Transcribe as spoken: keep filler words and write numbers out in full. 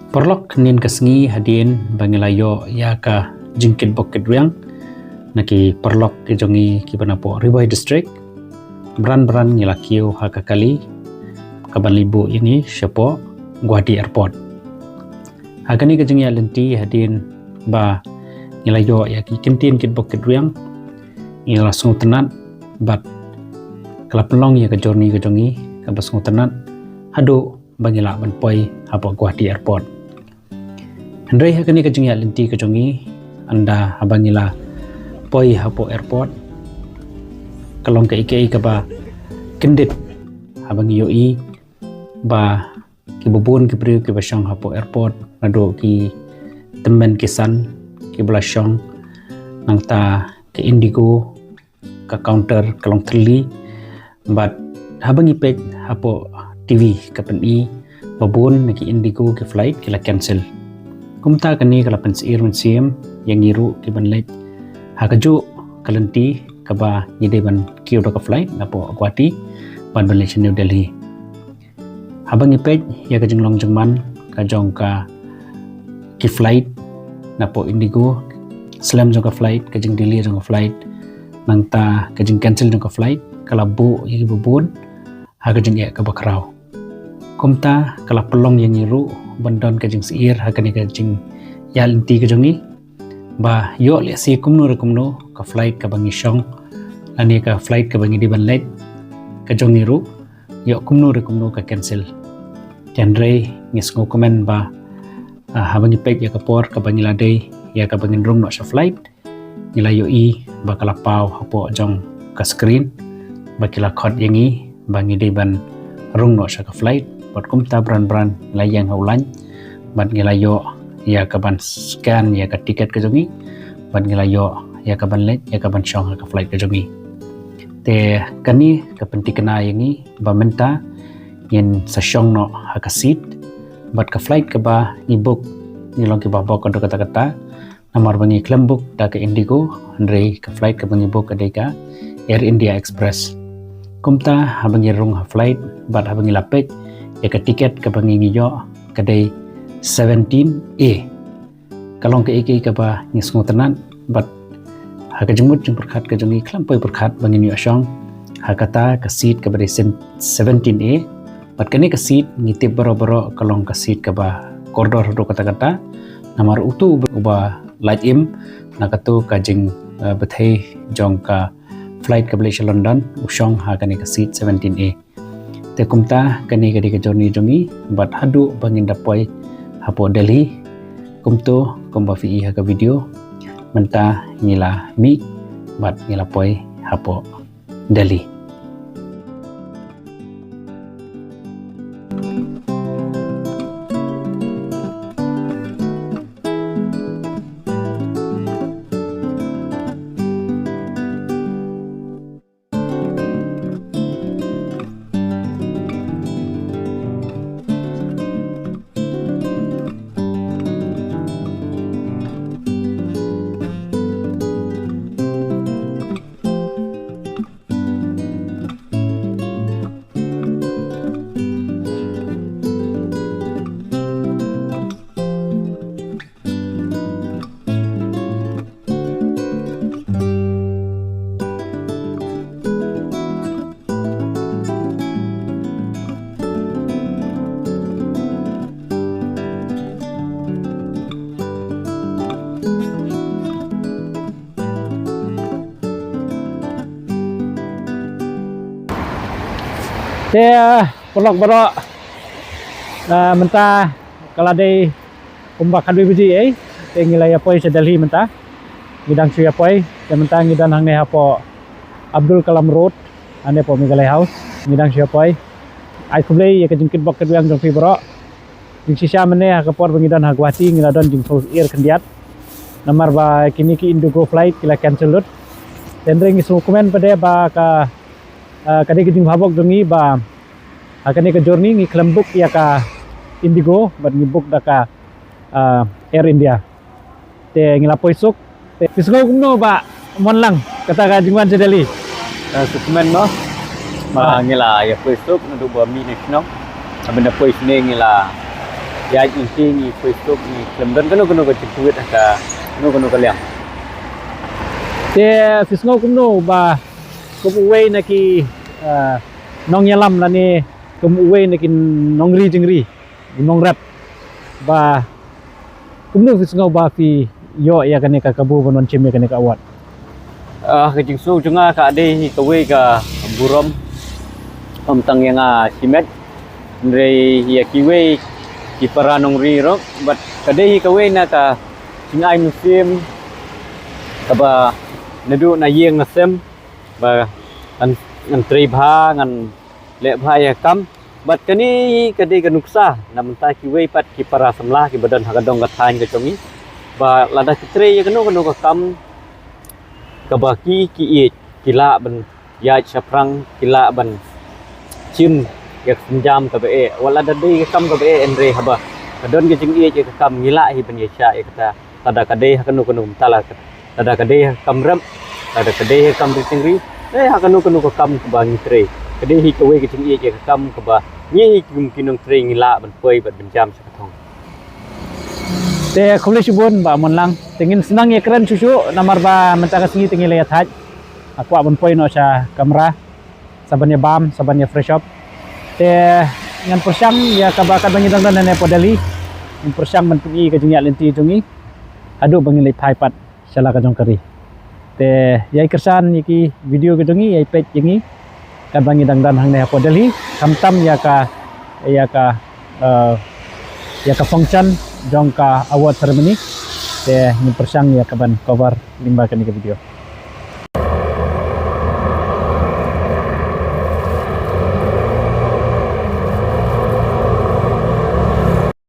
Paralok, nin ka sngi hadien ba ngi la ïoh ïa ka jingkitbok kitrwiang na ki paralok ki jong ngi kiba na poh Ri Bhoi District, bran bran ngi la kiew ha ka kali kaban leit buh ïa ngi shapoh Guwahati Airport. Ha kane ka jingïaid lynti hadien ba ngi la ïoh ïa ki kyntien kitbok kitrwiang, ngi la sngewtynnat bad ka la pynlong ïa ka journey ka jong ngi kaba sngewtynnat haduh ba ngi lah ban poi hapoh Guwahati Airport. Hynrei ha kane ka jingïaid lynti ka jong ngi, ynda haba ngi la poi hapoh airport, ka long kaei kaei kaba kyndit haba ngi ïohi ba kiba bun ki briew kiba shong hapoh airport, naduh ki tymmen ki san kiba la shong, nangta ka Indigo, ka counter ka long thylli. Bad haba ngi peit hapoh T V ka pyni ba bun na ki Indigo ki flight ki la cancel. Kumta kane ka la pynsyier mynsiem ïa ngi ruh kiban leit ha kajuh ka lynti kaba ngi dei ban kiew da ka flight napoh Guwahati bad ban leit sha New Delhi. Haba ngi peit ïa ka jinglong jingman ka jong ka ki flight napoh Indigo, slem jong ka flight, ka jingdelay jong ka flight, nangta ka jingcancel jong ka flight, ka la buh ïa kiba bun ha ka jingeh kaba khraw. Kumta ka la pynlong ïa ngi ruh ban don ka jingsyier ha kane ka jingïaid lynti ka jong ngi ba ïoh lehse kumno re kumno ka flight kaba ngi shong lane ka flight kaba ngi dei ban leit ka jong ngi ruh ïoh kumno re kumno ka cancel. Hynrei ngi sngewkmen ba, ah, haba ngi peit ïa ka por kaba ngi la dei ïa kaba ngin rung noh sha flight, ngi la ïohi ba ka la paw hapoh jong ka screen ba ki la khot ïa ngi ba ngi dei ban rung noh sha ka flight. Bad kumta bran bran ngi la ïeng ha u line bad ngi la ïoh ïa kaban scan ïa ka ticket ka jong ngi bad ngi la ïoh ïa kaban leit ïa kaban shong ha ka flight ka jong ngi. Te kane ka pyntikna ïa ngi ba mynta ngin sa shong noh ha ka seat bad ka flight kaba ngi book ngi long kiba bok haduh katta katta, namar ba ngi khlem book da ka Indigo, hynrei ka flight kaba ngi book ka dei ka Air India Express. Kumta haba ngi rung ha flight bad haba ngi la peit ïa ka ticket kaba ngi ngi ïoh ka dei seventeen A. Ka long kaei kaei kaba ngi sngewtynnat bad ha ka jingmut jingpyrkhat ka jong ngi khlem poi pyrkhat ba ngin ïoh shong ha kata ka seat kaba dei sen-, seventeen A. Bad kane ka seat ngi tip baroh baroh ka long ka seat kaba kordor haduh katta katta, namar utu uba, uba lait im na katu ka jing, eh, bthei jong ka flight kaba leit sha London u shong ha kane ka seat seventeen A. Te kumta kane ka dei ka journey jong ngi bad haduh ba ngin da poi hapoh Delhi. Kumto kumba phi i ha ka video, mynta ngi la mih bad ngi la poi hapoh Delhi. Te, ah, paralok baroh, ah, mynta ka la dei kumba khatwei baje, eh, te ngi la ïa poi sha Delhi mynta. Ngi dang shu ïa poi, te mynta ngi don hangne hapoh Abdul Kalam Road, hangne hapoh Meghalaya House. Ngi dang shu ïa poi. Ai khublei ïa ka jingkitbok kitrwiang jong phi baroh. Jingshisha mynne ha ka por ba ngi don ha Guwahati ngi la don jingsngewsyier khyndiat. Namar ba kine ki Indigo flight ki la cancel lut. Te hynrei ngi sngewkmen pat de ba ka, ah, ka dei ka jingbhabok jong ngi ba ha kane ka journey ngi khlem book ïa ka Indigo bad ngi book da ka, ah, Air India. Te ngi la poi suk. Te phi sngew kumno Bah Monlang kata ka jingwan sha Delhi? Ka sngewkmen noh. Ma ngi la ïa poi suk naduh ba mih na shnong. Haba ngi da poi shane ngi la Ïa ngi ngi poi suk ngi khlem don kano kano ka jingkhuid ha kano kano ka liang. Te phi sngew kumno ba kum uwei na ki, ah, nongïalam lane kum uwei na ki nongri jingri, nongrep, ba kumno phi sngew ba phi ïoh ïa kane ka kabu ban wan shim ïa kane ka award? Ah, ka jingsngew jong nga ka dei hi kawei ka burom, ym tang ïa nga shimet, hynrei ïa kiwei ki para nongri ruh, bad ka dei hi kawei na ka jingai mynsiem kaba naduh na ïing na sem ba ngan, ngan trei bha, ngan leh bha ïa ka kam. Bad kane ka dei ka nuksa na bynta kiwei pat ki para samla kiba don ha ka dong ka thaiñ ka jong ngi, ba lada ki trei ïa kano kano ka kam kaba ki, ki ïeit, ki lah ban ïaid shaphrang, ki lah ban shim ïa ka sienjam kaba eh. Wat lada dei ka kam kaba eh, hynrei haba ka don ka jingïeit ïa ka kam, ngi lah hi ban ïaishah ïa kata. Lada ka dei ha kano kano ka bynta, lada ka dei ha ka kam rep, lada ka dei ha ka kam ri jingri, eh, ha kano kano ka kam kaba ngi trei, ka dei hi kawei ka jingïeit ïa ka kam kaba ngi hi kum ki nongtrei ngi lah ban poi bad ban jam sha ka thong. Te khublei shibun Bah Monlang. Te ngin sa nang ïakren shuh shuh namar ba mynta ka sngi te ngi la ïathait. Nga kwah ban poi noh sha kamra sa ban ïabam, sa ban ïa fresh up. Te ngan pyrshang ïa kaba katba ngi dang don hangne hapoh Delhi, ngan pyrshang ban pyni ka jingïaid lynti jong ngi haduh ba ngin leit phai pat sha la ka jong ka ri. Te ïai kyrshan ïa ki video ka jong ngi, ïai peit ïa ngi katba ngi dang don hangne hapoh Delhi, khamtam ïa ka, ïa ka, eh, ïa ka function jong ka award ceremony. Te ngin pyrshang ïa ka ban cover lyngba kane ka video.